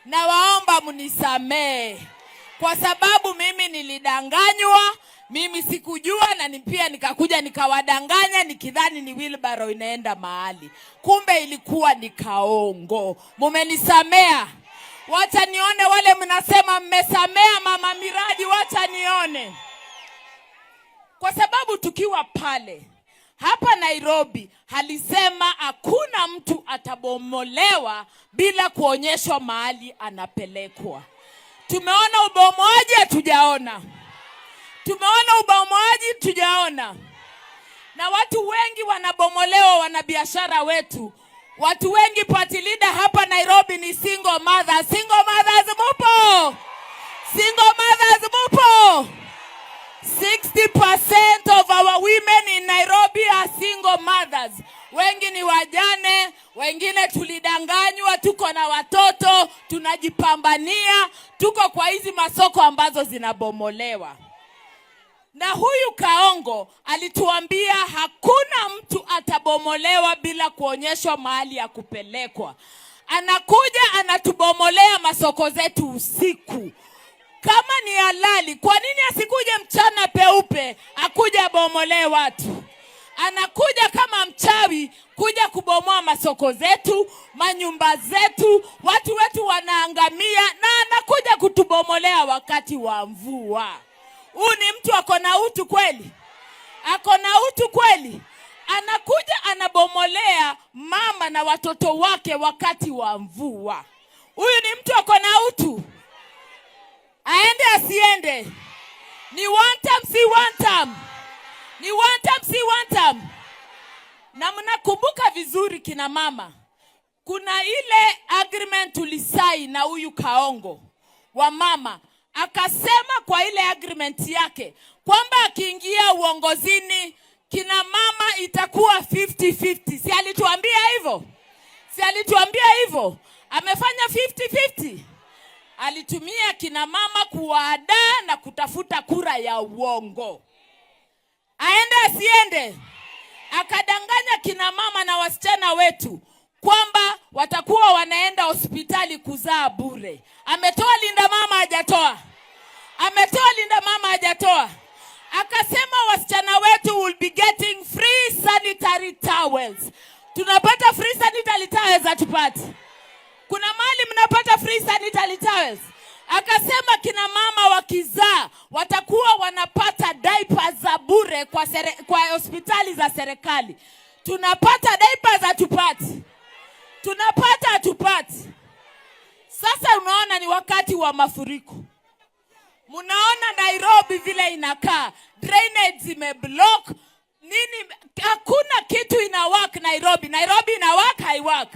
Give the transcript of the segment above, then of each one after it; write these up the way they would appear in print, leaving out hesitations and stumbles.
Nawaomba mnisamee kwa sababu mimi nilidanganywa, mimi sikujua, na ni pia nikakuja nikawadanganya nikidhani ni wheelbarrow inaenda mahali, kumbe ilikuwa ni Kaongo. Mumenisamea. Wacha nione wale mnasema mmesamea mama miradi, wacha nione, kwa sababu tukiwa pale hapa Nairobi alisema hakuna mtu atabomolewa bila kuonyeshwa mahali anapelekwa. Tumeona ubomoaji? Hatujaona. Tumeona ubomoaji? Tujaona. Na watu wengi wanabomolewa, wanabiashara wetu. Watu wengi, party leader hapa Nairobi ni single mothers. Single mothers mupo? Single mothers mupo? 60% of our women in Nairobi are single mothers. Wengi ni wajane, wengine tulidanganywa, tuko na watoto, tunajipambania, tuko kwa hizi masoko ambazo zinabomolewa. Na huyu Kaongo alituambia hakuna mtu atabomolewa bila kuonyeshwa mahali ya kupelekwa. Anakuja anatubomolea masoko zetu usiku. Kama ni halali, kwa nini asikuje mchana peupe akuja abomolee watu? Anakuja kama mchawi kuja kubomoa masoko zetu, manyumba zetu, watu wetu wanaangamia, na anakuja kutubomolea wakati wa mvua. Huyu ni mtu ako na utu kweli? Ako na utu kweli? Anakuja anabomolea mama na watoto wake wakati wa mvua. Huyu ni mtu ako na utu? Aende asiende? Ni one term, si one term? Ni one term, si one term? Na mnakumbuka vizuri, kina mama, kuna ile agreement tulisaini na huyu Kaongo wa mama, akasema kwa ile agreement yake kwamba akiingia uongozini kina mama itakuwa 50-50. Si alituambia hivyo? Si alituambia hivyo? Amefanya 50-50. Alitumia kina mama kuwaadaa na kutafuta kura ya uongo. Aende asiende? Akadanganya kina mama na wasichana wetu kwamba watakuwa wanaenda hospitali kuzaa bure. Ametoa Linda Mama, hajatoa? Ametoa Linda Mama, hajatoa? Akasema wasichana wetu will be getting free sanitary towels. Tunapata free sanitary towels? Hatupati? Kuna mahali mnapata free sanitary towels? Akasema kina mama wakizaa watakuwa wanapata diapers za bure kwa hospitali za serikali. Tunapata diapers? Hatupati? Tunapata? Hatupati? Sasa unaona ni wakati wa mafuriko. Mnaona Nairobi vile inakaa, drainage zimeblock nini, hakuna kitu ina work Nairobi. Nairobi ina work, haiwork?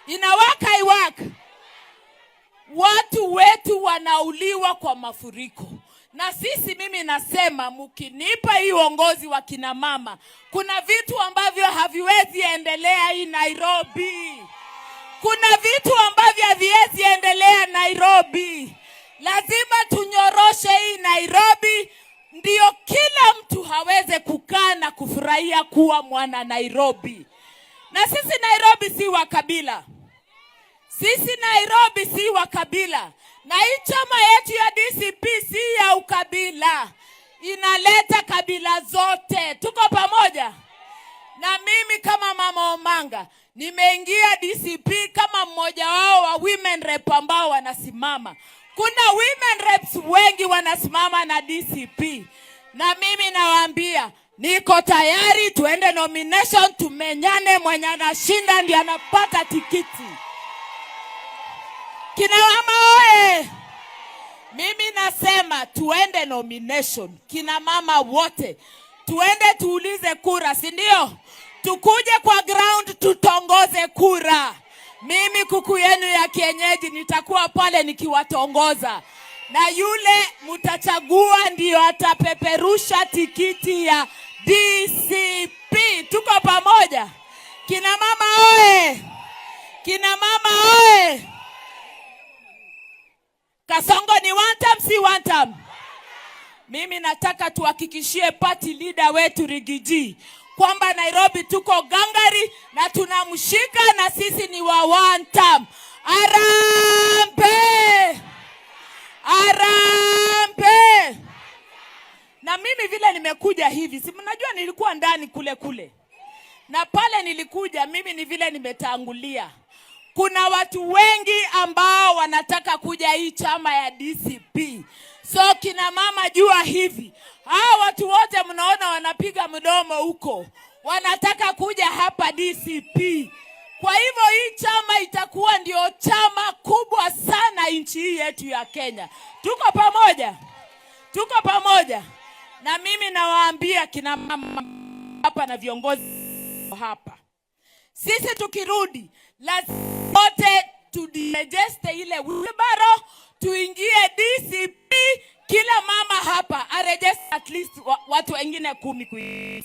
Ina work, haiwork? Watu wetu wanauliwa kwa mafuriko. Na sisi, mimi nasema mkinipa hii uongozi wa kina mama, kuna vitu ambavyo haviwezi endelea hii Nairobi. Kuna vitu ambavyo haviwezi endelea Nairobi. Lazima tunyoroshe hii Nairobi, ndio kila mtu aweze kukaa na kufurahia kuwa mwana Nairobi. Na sisi Nairobi si wa kabila. Sisi Nairobi si wa kabila, na hii chama yetu ya DCP si ya ukabila, inaleta kabila zote. Tuko pamoja? Na mimi kama Mama Omanga nimeingia DCP kama mmoja wao wa women rep ambao wanasimama. Kuna women reps wengi wanasimama na DCP, na mimi nawaambia niko tayari tuende nomination, tumenyane, mwenye anashinda ndiye anapata tikiti. Kina mama oye! Mimi nasema tuende nomination, kina mama wote tuende tuulize kura, si ndio? Tukuje kwa ground tutongoze kura. Mimi kuku yenu ya kienyeji nitakuwa pale nikiwatongoza, na yule mtachagua ndio atapeperusha tikiti ya DCP. Tuko pamoja? Kina mama oye! Kina mama oye! Kasongo ni one term, si one term? Mimi nataka tuhakikishie party leader wetu Riggy G kwamba Nairobi tuko gangari na tunamshika na sisi ni wa one term. Harambee! Nimekuja hivi, si mnajua nilikuwa ndani kule kule, na pale nilikuja mimi ni vile nimetangulia. Kuna watu wengi ambao wanataka kuja hii chama ya DCP. So kina mama, jua hivi, hawa watu wote mnaona wanapiga mdomo huko, wanataka kuja hapa DCP. Kwa hivyo hii chama itakuwa ndio chama kubwa sana nchi hii yetu ya Kenya. Tuko pamoja? Tuko pamoja? Na mimi nawaambia kina mama hapa na viongozi hapa, sisi tukirudi lazima wote tudiregister ile wheelbarrow, tuingie DCP. Kila mama hapa aregister at least watu wengine 10 kuingia.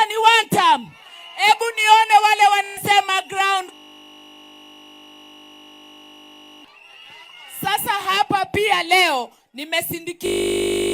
Ni one term. Hebu nione wale wanasema ground. Sasa hapa pia leo nimesindikizwa